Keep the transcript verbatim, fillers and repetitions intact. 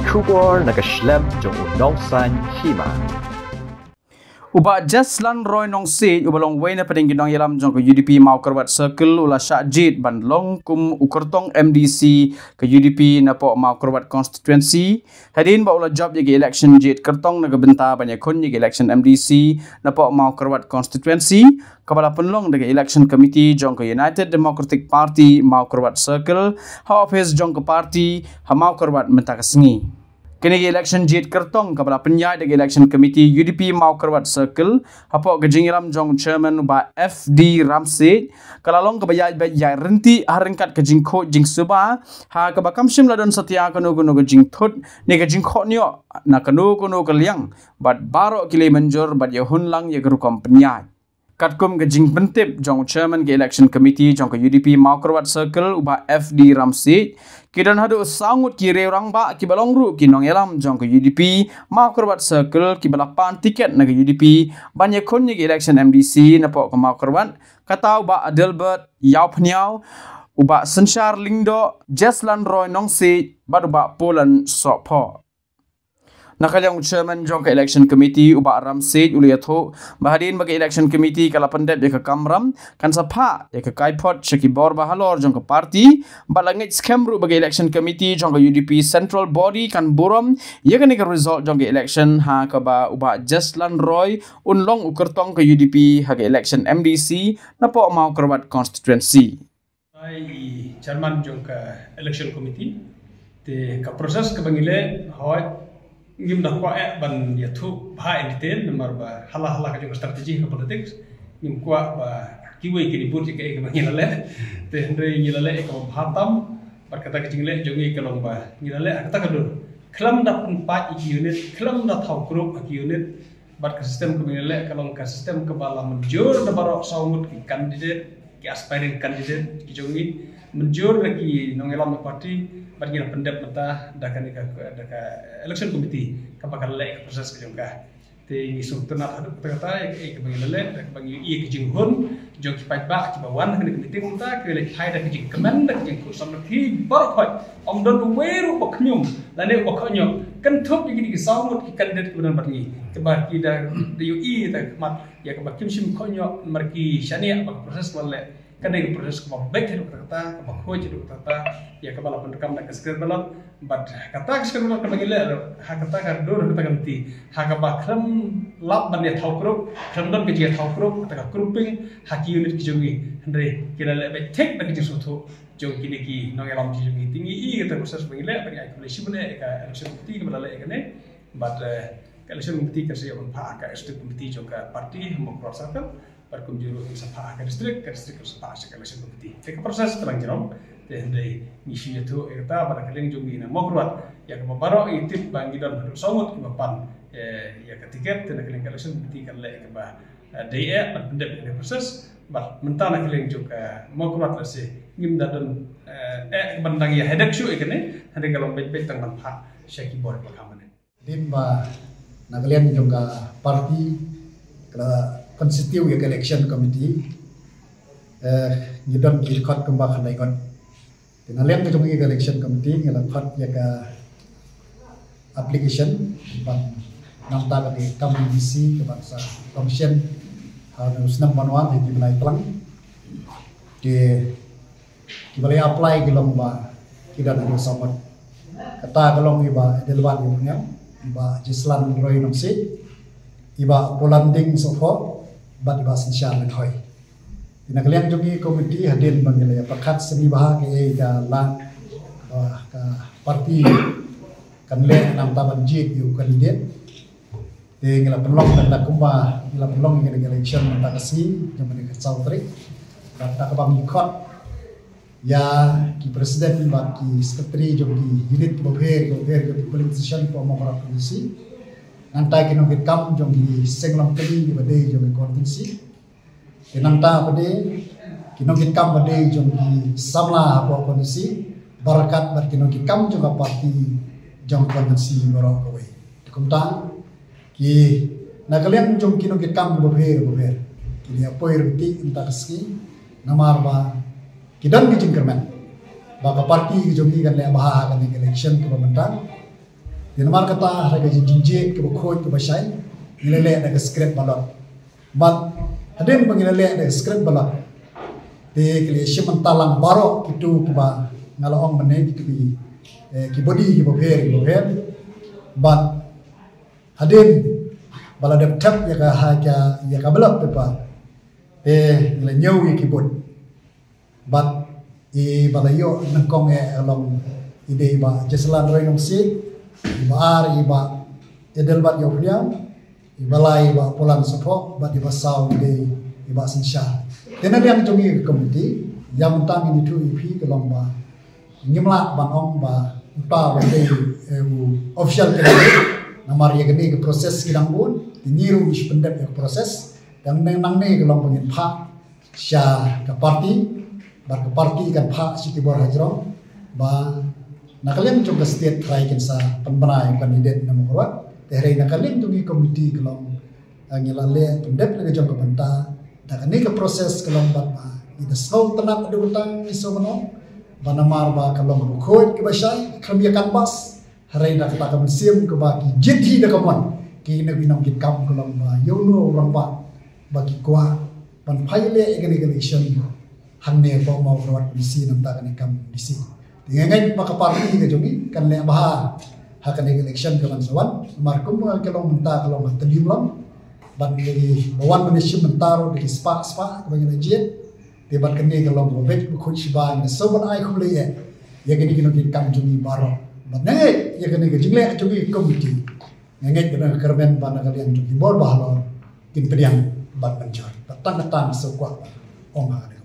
Khubor na ka shlem jong u nongsan hima. U Bah Jeslan Roy Nongsiej, uba long uwei na pdeng ki nongïalam jong ka U D P Mawkyrwat Circle, u la shah jied ban long kum u kyrtong M D C ka U D P napoh Mawkyrwat Constituency. Hadien ba u la jop ïa ka election jied kyrtong na ka bynta ban ïakhun ïa ka election M D C napoh Mawkyrwat Constituency, kaba la pynlong da ka election committee jong ka United Democratic Party Mawkyrwat Circle ha office jong ka party ha Mawkyrwat mynta ka sngi. Kane ka election jied kyrtong kaba la pynïaid da ka election committee U D P Mawkyrwat Circle hapoh ka jingïalam jong u chairman u Bah F D Ramsiej, ka la long kaba ïaid beit ïaid ryntih ha ryngkat ka jingkhuid jingsuba, ha kaba kam shym la don satia kano kano ka jingthut ne ka jingkhohñioh na kano kano ka liang, bad baroh ki leit mynjur bad ïahun lang ïa ka rukom pynïaid. Katkum ka jingpyntip jong u chairman ka election committee jong ka U D P Mawkyrwat Circle u Bah F D Ramsiej, ki don haduh saw ngut ki riew rangbah kiba long ruh ki nongïalam jong ka U D P Mawkyrwat Circle kiba la pan tiket na ka U D P ban ïakhun ïa ka election M D C napoh ka Mawkyrwat, kata u Bah Adelbert Ïawphniaw, u Bah Synshar Lyngdoh, Jeslan Roy Nongsiej bad u Bah Polan Sohphoh. Na ka liang u chairman jong ka election committee u Bah Ramsiej u la ïathuh ba hadien ba ka election committee ka la pyndep ïa ka kamram, kan sa phah ïa ka kaiphod sha ki bor ba halor jong ka party, bad la ngeit skhem ruh ba ka election committee jong ka U D P central body kan burom ïa kane ka result jong ka election, ha kaba u Bah Jeslan Roy un long u kyrtong ka U D P ha ka election M D C napoh Mawkyrwat constituency. Ai i chairman jong ka election committee. Te ka process kaba ngi leh, hoi, ngim da kwah eh ban ïathuh bha in detail, namar ba hala hala ka jong ka strategy ka politics, ngim kwah ba kiwei ki ribut ïa kaei kaba ngi la leh. Te hynrei ngi la leh ïa kaba bha tam, bad kata ka jingleh jong ngi ka long ba ngi la leh ha kata ka dur. Khlem da pynpait ïa ki unit, khlem da thaw group ha ki unit, bad ka system kaba ngi la leh ka long ka system kaba la mynjur da baroh saw ngut ki candidate, ki aspiring candidate ki jong ngi, mynjur da ki nongïalam party, bad ngi la pyndep mynta da kane ka, da ka election committee kaba ka la leh ka process ka jong ka. Te ngi sngewtynnat haduh katta katta ïa kaei kaba ngi la leh, da kaba ngi ïohi ka jinghun jong ki paidbah kiba wan ha kane ka meeting mynta, ki la leh da ka jingkmen, da ka jingkhuid samrkhie baroh khoit. Ym don uwei ruh uba khñium lane uba khohñioh, kynthup ïa kine ki saw ngut ki candidate kiba don bad ngi, kiba ki da, da ïohi da ka khmat ïa kaba kim shym khohñioh namar ki shaniah ba ka process ba la leh ka dei ka process kaba beit haduh katta katta, kaba khuid haduh katta katta, ïa kaba la pyndonkam da ka secret ballot. Bad kata ka secret ballot kaba ngi leh ruh, ha kata ka dur, ha kata ka lynti, ha kaba khlem lap ban ïa thaw group, khlem don ka jingïa thaw group, kata ka grouping ha ki unit ki jong ngi, hynrei ki la leh beit thik da ka jingsngewthuh jong kine ki nongïalam ki jong ngi. Te ngi ïohi kata ka process ba ngi leh, ba ngi ai khublei shibun ïa ka election committee kaba la leh ïa kane. Bad, eh, ka election committee kan sa ïoh ban phah ha ka executive committee jong ka party ha Mawkyrwat Circle. Bad kumjuh ruh ngin sa phah ha ka district, ka district kan sa phah sha ka election committee. Te ka process ka dang jrong. Te hynrei ngi shu ïathuh ïa kata ba na ka liang jong ngi na Mawkyrwat, ïa kaba baroh ngi tip ba ngi don haduh saw ngut kiba pan, eh, ïa ka ticket, te na ka liang ka election committee kan leh ïa kaba, eh, dei eh ban pyndep ïa ka process. Bad mynta na ka liang jong ka Mawkyrwat lehse ngim da don, eh, eh, ban dang ïa headache shuh ïa kane, hynrei ka long beit beit tang ban phah sha ki bor ba kham ne. Hadien ba na ka liang jong ka party ka la constitute ïa ka election committee, eh, ngi don ki record kumba khyndai ngut. Te na liang ka jong ngi ka election committee ngi la khot ïa ka application ban nangta ka kam M D C kaban sa function ha u snem ban wan ha ki bnai tlang. Te kiba la apply ki long ba ki don haduh saw ngut. Kata ka long i Bah Adelbert Ïawphniaw, i Bah Jeslan Roy Nongsiej, i Bah Polan Ding Sohphoh, bad i Bah Synshar Lyngdoh. Te na ka liang jong ngi committee hadien ba ngi la ïa pyrkhat sngewbha kaei ka lad ba ka party kan leh nangta ban jied ïa u candidate. Te ngi la pynlong kata kumba ngi la pynlong ïa ka election mynta ka sngi, jong ka khatsaw tarik. Bad kata kaba ngi khot ïa ki president bad ki secretary jong ki unit kiba pher, kiba pher, ki polling station kiba Mawkyrwat constituency. Nangta ki nongkitkam jong ki seng longkmie kiba dei jong ki constituency. Te nangta pat de ki nongkitkam ba dei jong ki samla hapoh constituency, bad ryngkat bad ki nongkitkam jong ka party jong constituency baroh kawei. Te kumta ki na ka liang jong ki nongkitkam kiba pher kiba pher ki la ïa poi ryntih mynta ka sngi, namar ba ki don ki jingkyrmen ba ka party ka jong ki kan leh bha ha kane ka election kaba mynta. Te namar kata ha ka jingjit kaba khuid kaba shai ngi la leh da ka script ballot. Bad hadien ba ngi la leh da ka script ballot te ki la shim bynta lang baroh kitu kiba nga la ong mynne kitu ki, eh, ki body kiba pher kiba pher. Bad hadien ba la dep thep ïa ka ha ka ïa ka ballot paper te ngi la ñiew ïa ki vote. Bad i ba la ïoh nyngkong eh long i dei i Bah Jeslan Roy Nongsiej, i ba ar i Bah Edelbert Ïawphniang, i ba lai i Bah Polan Sopoh, bad i ba saw i dei i Bah Synshar. Te na liang jong ngi ka komiti ïa mynta ngi ïathuh ïa phi ka long ba ngim lah ban ong ba uta ba dei, eh, u official candidate. Namar ïa kane ka process ki dang bun, te ngi ruh ngi shu pyndep ïa ka process. Te nangne ka long ba ngin phah sha ka party, bad ka party kan phah sha ki bor hajrong ba na ka liang jong ka state trai kin sa pynbna ïa u candidate na Mawkyrwat. Te hynrei na ka liang jong ngi komiti ka long, eh, ngi la leh pyndep na ka jong ka bynta da kane ka process ka long bad ba ngi da sngewtynnat haduh katta ngi sngewmynno ba namar ba ka long kaba khuid kaba shai, khlem ïa canvass. Hynrei da kata ka mynsiem kaba ki jied hi da ka mon ki na ki nongkitkam ka long ba ïa uno u rangbah ba ki kwah ban phai leh ïa kane ka election hangne hapoh Mawkyrwat D C, namar kane kam D C. Te nga ngeit ba ka party ka jong ngi kan leh bha ha kane ka election ka ban sa wan. Namar kum ka long mynta ka long ka tymmen lang. Bad ngi ba wan ban shim bynta ruh da ki spah spah kaba ngi la jied. Te bad kane ka long kaba beit ba khuid shiba, ngi sngewbha ban ai khublei ïa kine ki nongkitkam jong ngi baroh. Bad nga ngeit ïa kane ka jingleh jong ngi ka komiti, nga ngeit ka dang kyrmen ba na ka liang jong ki bor ba halor kin pdiang bad mynjur. Bad tang ka tang sngewkwah ong ha kane.